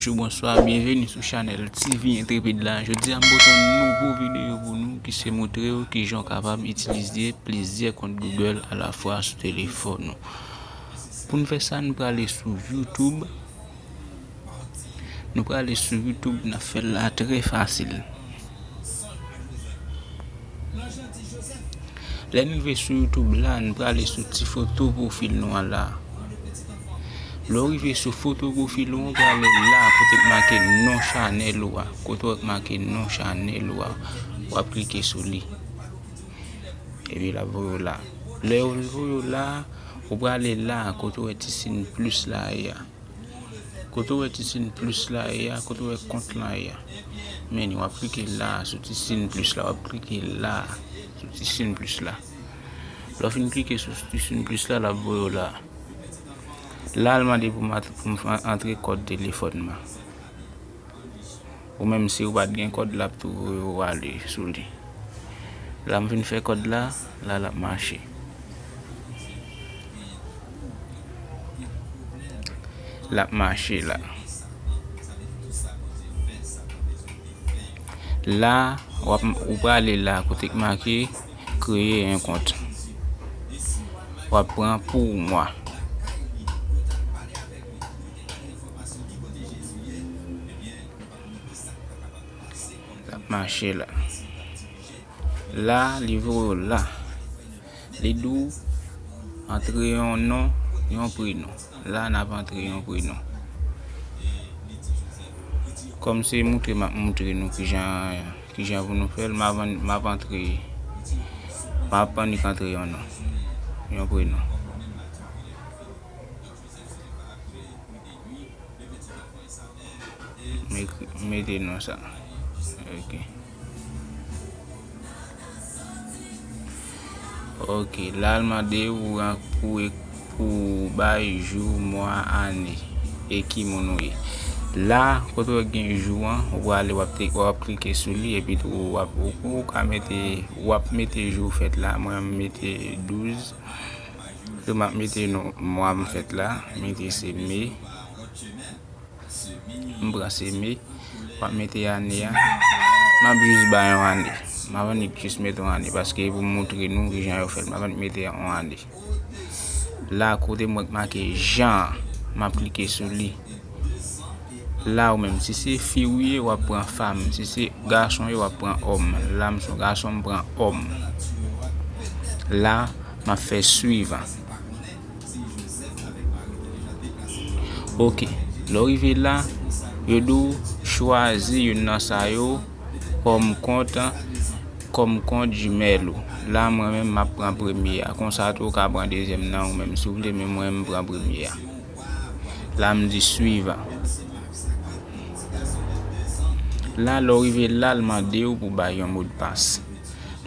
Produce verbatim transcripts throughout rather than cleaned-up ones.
Bonjou, bonswa, byenveni sou chanèl T V Intrépide la. Jodi a, m pote yon nouvo videyo pou nou ki se montre w kijan w kapab itilize plizyè kont Google alafwa sou telefòn ou. Pou n fè sa, n prale sou YouTube. Nou prale sou YouTube, n ap fè l la trè fasil. Lè n rive sou YouTube la, n prale sou ti foto pwofil nou an la. Lè w rive sou foto pwofil ou an, w prale la kote k make non chanèl ou a. Kote w wè k make non chanèl ou a, w ap klike sou li. Epi l ap voye w la. Lè yo voye w la, ou prale la kote w wè ti siy plis la ye a. Kote w wè ti siy plis la ye a, kote w wè kont lan ye a. Men w ap klike la sou ti siy plis la, w ap klike la sou ti siy plis la. Lè w fin klike sou ti siy plis la, l ap voye w la. La, l mande pou m at-, pou m antre kòd telefòn mwen. Ou menm, si ou pa t gen kòd, l ap tou voye w ale sou li. La, m fin fè kòd la, la, l ap mache. L ap mache la. La, w ap, ou prale la kote k make kreye yon kont. W ap pran pou mwa. L ap mache la. La, li voye w la. Li di w antre yon non, yon prenon. La, n ap antre yon prenon. Kòm se moutre m ap moutre nou kijan, kijan pou nou fè l, m ap, m ap antre, m ap annik antre yon non, yon prenon. M ekri, m mete non sa. Ok. Ok, la l mande ou an, pou, pou bay jou, mwa, ane, e ki moun ou ye. La, kote w gen jou an, ou prale, w ap te, w ap klike sou li, epi tou w ap, ou, ou ka mete, w ap mete jou fèt la. Mwen, m mete douz. Epi m ap mete non, mwa m fèt la, m mete se me. M pran se me, w ap mete ane a. M ap jis bay yon ane. M ap annik jis mete yon ane, paske pou m moutre nou kijan yo fè l. M ap annik mete yon ane. La, kote m wè k make Jean an, m ap klike sou li. La, ou menm, si se fi ou ye, w ap pran femme. Si se gason w ye, w ap pran homme. La, m se yon gason, m pran homme. La, m ap fè suivant. Ok. Lè w rive la, yo di w chwazi youn nan sa yo kòm kont, kòm kont Gmail ou. La, mwen menm, m ap pran premye a. Konsa tou, ou ka pran dezyèm nan ou menm, si w vle, men mwen, m pran premye a. La, m di suivant. La, lè w rive la, l mande w pou bay yon modpas.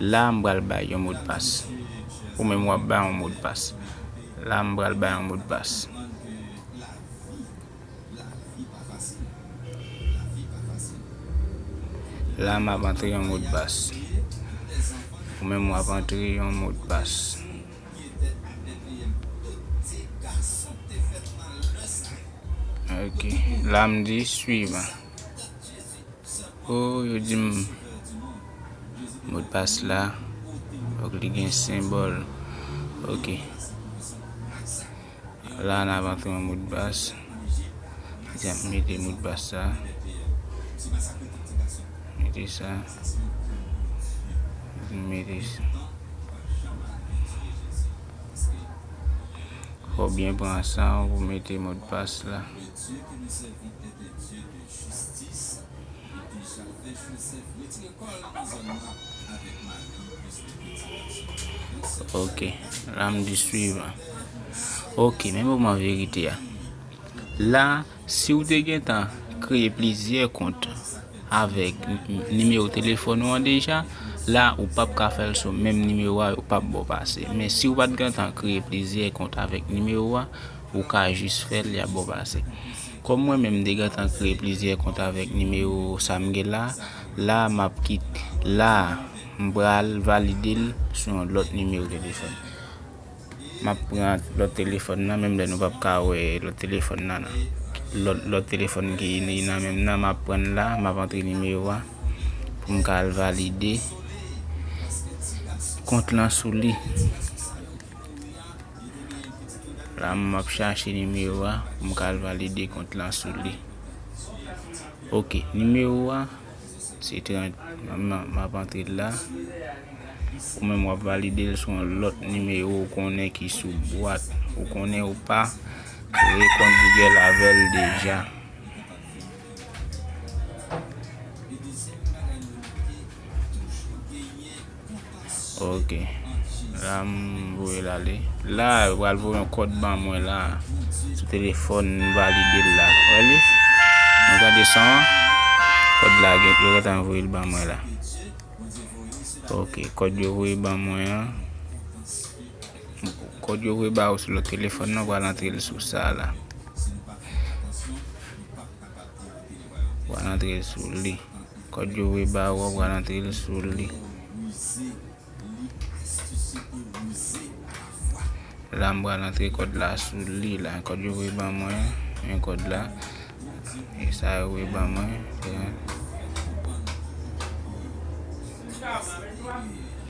La, m pral bay yon modpas. Ou menm, w ap bay yon modpas. La, m pral bay yon modpas. La, m ap antre yon modpas. Ou menm, w ap antre yon modpas. Ok. La, m di suivant. Oh, yo di m modpas la, fòk li gen senbòl. Ok. La, n ap antre yon modpas. Egzanp, mete modpas sa. Mete sa. Mete sa. Fò w byen pran san w pou mete modpas la. Ok, la m di suivant. Ok, men moman verite a. La, si w te gentan kreye plizyè kont avèk n-, nimewo telefòn ou an deja, la ou p ap ka fè l sou menm nimewo a, yo p ap ba w pase. Men si w pa t gentan kreye plizyè kont avèk nimewo a, ou ka jis fè l, y ap ba w pase. Kòm mwen menm, m te gentan kreye plizyè kont avèk nimewo sa m gen la, la m ap kit, la m pral valide l sou yon lòt nimewo telefòn. M ap pran lòt telefòn nan, menm lè nou p ap ka wè lòt telefòn nan, nan. lòt, lòt telefòn ki nan men m nan, m ap pran l la, m ap antre nimewo a pou m ka al valide kont lan sou li. La, m ap chache nimewo a pou m ka al valide kont lan sou li. Ok, nimewo a, se trant, m, m, m ap antre l la. Ou menm w ap valide l sou yon lòt nimewo ou konnen ki sou bwat. Ou konnen ou pa kreye kont Google avè l deja. Ok. La, m voye l ale. La, yo pral voye yon kòd ban mwen la. Sou telefòn, m valide l la. Wè li? Nou gade son an. Kòd la, gen, yo gentan voye l ban mwen la. Ok, kòd yo voye ban mwen an. Kòd yo voye ba ou sou lòt telefòn nan, ou pral antre l sou sa la. Ou pral antre l sou li. Kòd yo voye ba ou, ou pral antre l sou li. La, m pral antre kòd la sou li la. Kòd yo voye ban mwen, men kòd la. E sa yo voye ban mwen.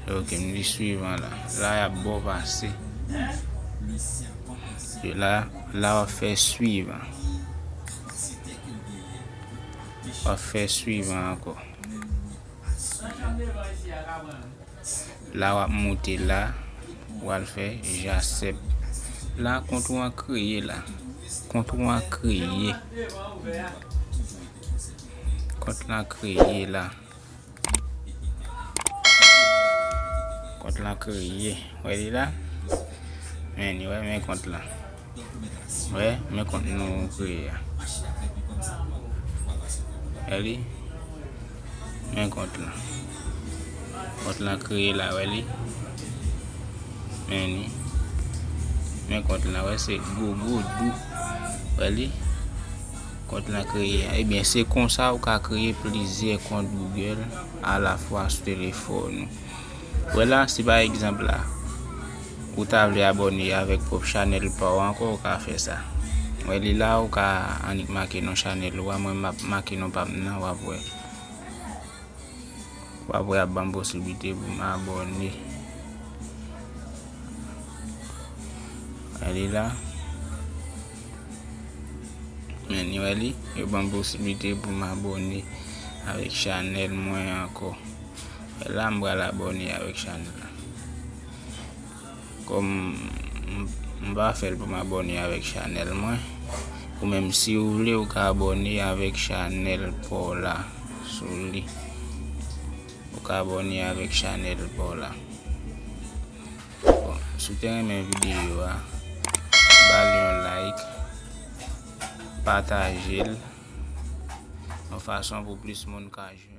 Ok, m di swivan la. La, y ap ba w pase. E la, la, w ap fè swivan. W ap fè swivan ankò. La, w ap moute la, w al fè j'accepte. La, kont ou an kreye la. Kont ou an kreye. Kont lan kreye la. Kont lan kreye. Wè li la? Men, wè, men kont lan. Wè, men kont nou kreye a. Wè li? Men kont lan. Kont lan kreye la, wè li? Men li. Men kont lan, wè, se Gogo Dou. Wè li? Kont lan kreye a. Ebyen, se konsa ou ka kreye plizyè kont Google alafwa sou telefòn ou. Wè la, si pa egzanp la, ou ta vle abòne avèk pwòp chanèl pa w ankò, ou ka fè sa. Wè li la, ou ka annik make non chanèl ou a, mwen m ap make non pa m nan, w ap wè. W ap wè ap ban m posiblite pou m abòne. Wè li la. Men, wè li, yo ban m posiblite pou m abòne avèk chanèl mwen ankò. Wè la, m pral abòne avèk chanèl la. Kòm m, m pa fè l pou m abòne avèk chanèl mwen, ou menm si w vle, ou ka abòne avèk chanèl pa w la sou li. Ou ka abòne avèk chanèl pa w la. Bon, si w te renmen videyo a, ba l yon like, pataje l, yon fason pou plis moun ka jwenn.